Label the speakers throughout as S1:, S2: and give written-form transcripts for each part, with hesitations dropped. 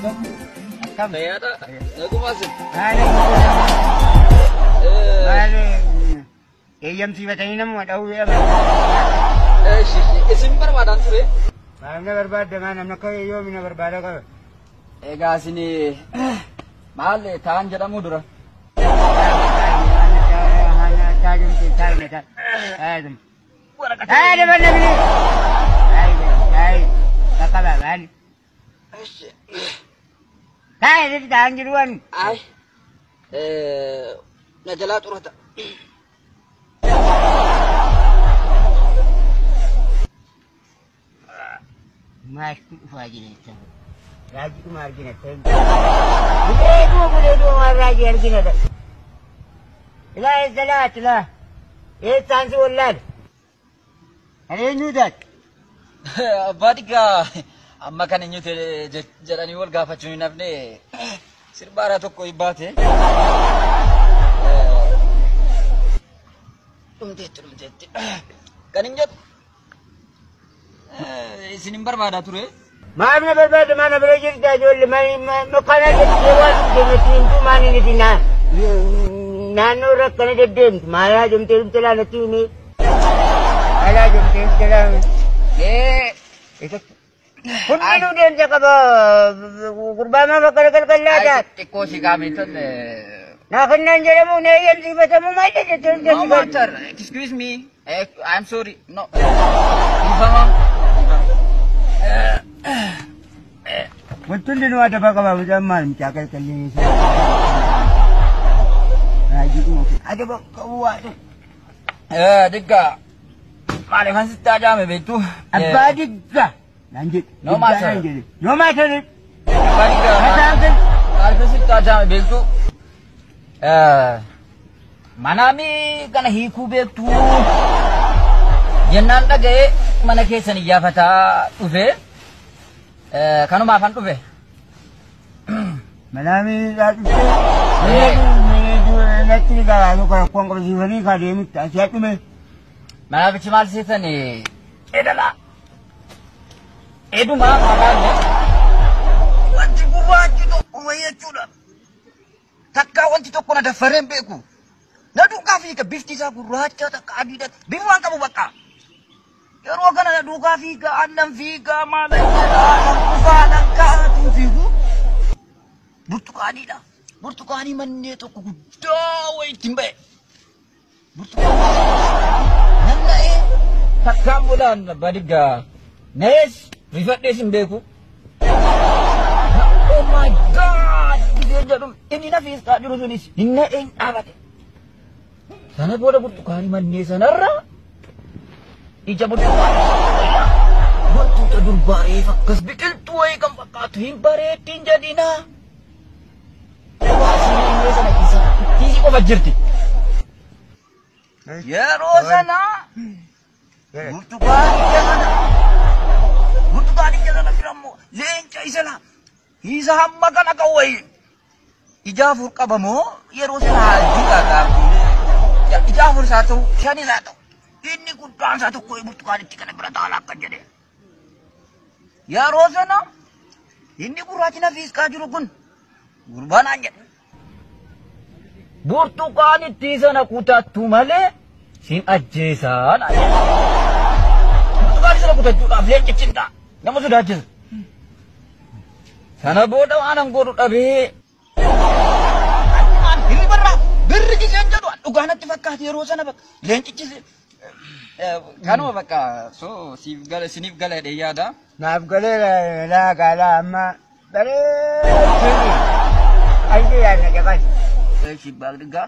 S1: Akkam?
S2: Fayyaadha. Nagumaa sin.
S1: Maali eeyyamsiifatanii namuma dha'uu jedhama.
S2: Isin barbaadaan ture.
S1: Maal na barbaadda maa namni akka yoomi na barbaada qaba.
S2: Egaa isin maal ta'an jedhamu dura. Ay. Na jalaa xurata.
S1: Maaltu dhufaa jira jecha. Raajii argina ta'e. Buleeduma buleeduma waan raajii argina ta'e. Ilaa eessa laati laa? Eessaan si wallaale? Kan eenyuu taate?
S2: Abbaa Diggaa amma kan eenyu jedhanii wal gaafachuun hin hafne sirbaaraa tokko baate. Dhumteetti dhumteetti. Kan hin jedhu isin hin barbaadaa ture.
S1: Maal na barbaada maal na bira jirta ijoollee maal kana jettee waan deemti himtu maal inni naa naannoo irra akkana deddeemtu maalaa jomtee dhumte laalatti himee maalaa jomtee dhumte laalatti. Hundinuu deemsa qaba gurbaa maaf akkana qalqallaa taate.
S2: Xiqqoo si gaameetan.
S1: Naa kennaan jedhamu na eeyyamsiifatamu maal jettee dhumte.
S2: No matter. Excuse me. I'm sorry. No. Dhiifama.
S1: Wanti hundinuu adaba qaba mucaan maal mucaa qalqallee isaa. Raajii dhuma adaba qabu waa ta'e.
S2: Diggaa. Maaliifan sitti ajaa'ame beektu?
S1: Abbaa Diggaa naan jedhe.
S2: No matter.
S1: Naan jedhe. No matter.
S2: Abbaa Diggaa.
S1: Mataan kan.
S2: Maaliifan sitti ajaa'ame beektu? Manaami kana hiikuu beektu. Jennaan dhaga'ee mana keessan iyyaafataa dhufe. Kanumaafan dhufe.
S1: Manaami dhuftee. Natti ni garaa kan akkuma qabsiifanii kaa deemitti asii dhume.
S2: Manaafichi maal seetan edala. Edumaa maqaan wanti gurraachi tokko wayii jechuudha. Takkaa wanti tokko na daffaree hin beeku. Na duukaa fiiga bifti isaa gurraacha takka adiidha. Bifa waan qabu bakka. Yeroo kana na duukaa fiiga aannan fiiga maal jedhaa nan kufaa nan kaa'atu fiigu. Burtukaaniidha. Burtukaanii mannee tokko guddaa wayii ittiin ba'e. Burtukaanii nan na'ee takkaan bulaan abbaa Diggaa. Na'ees rifadhees hin beeku. Oh my God! Gisee jedhu inni na fiisqaa jiru sunis hin na'ee hin dhaabate. Sana booda burtukaanii mannee sanarra ija burtukaanii wantoota durbaa akkas biqiltuu wayii kan fakkaatu hin bareeddiin jedhinaa. Baasii mannee sana keessa ittiisii qofa jirti. Yeroo sana burtukaanicha sana burtukaanicha sana bira immoo leenca isa la isa hamma kana qabu wayii ija afur qaba moo yeroo sana hajji qaqqaabdi ija afur isaa ta'u shan isaa ta'u inni guddaan isaa tokko burtukaanitti kana bira taala akka jedhe. Yeroo sana inni gurraachi na fiisqaa jiru kun gurbaan jedhe. Burtukaanitti sana kutattu malee sin ajjeesaan jedhe. Burtukaanii sana kutachuudhaaf leencichi hin ta'a. Nama sodaachisa. Sana booda waan an godhu dhabee. Hirribarraa birri giseen jedhu dhugaa natti fakkaate yeroo sana bakka leencichi kanuma bakka so siif gala siniif gala jedhee yaada.
S1: Naaf galee laa gaalaa amma bareedduu qalbii yaadna jabaan.
S2: Shibbaa Diggaa.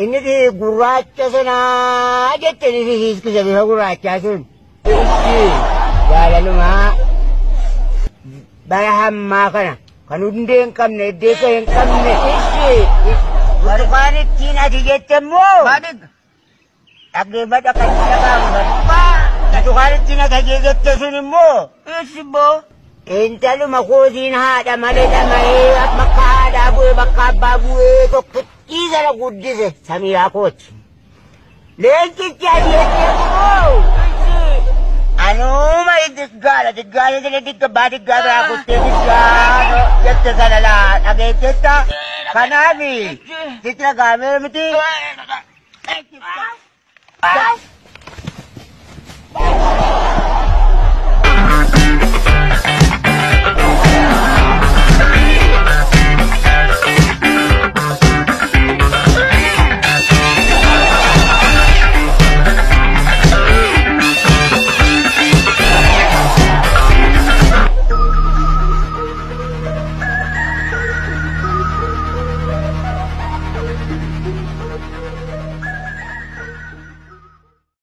S1: Inni gurraacha sanaa jettanii fiiskisa bifa gurraachaa sun. Jaalalumaa bara hammaa kana kan hundee hin qabne iddeessa hin qabne. Burtukaan ittiin ati jette immoo. Dhaggeeffadha kan dhaga'amu. Burtukaan ittiin ati jette sun immoo. Intaluma kootiin haadha malee dhama'ee bakka haadhaa bu'ee bakka abbaa bu'ee tokkittii sana guddise Samiraa kooti. Leencichi ati jette immoo. Anuma diggaadha. Diggaadha diggaa jedhee digga baa diggaa biraa kuttee diggaa jette sana laa dhageessetta. Kanaaf sitti dhaga'amee miti.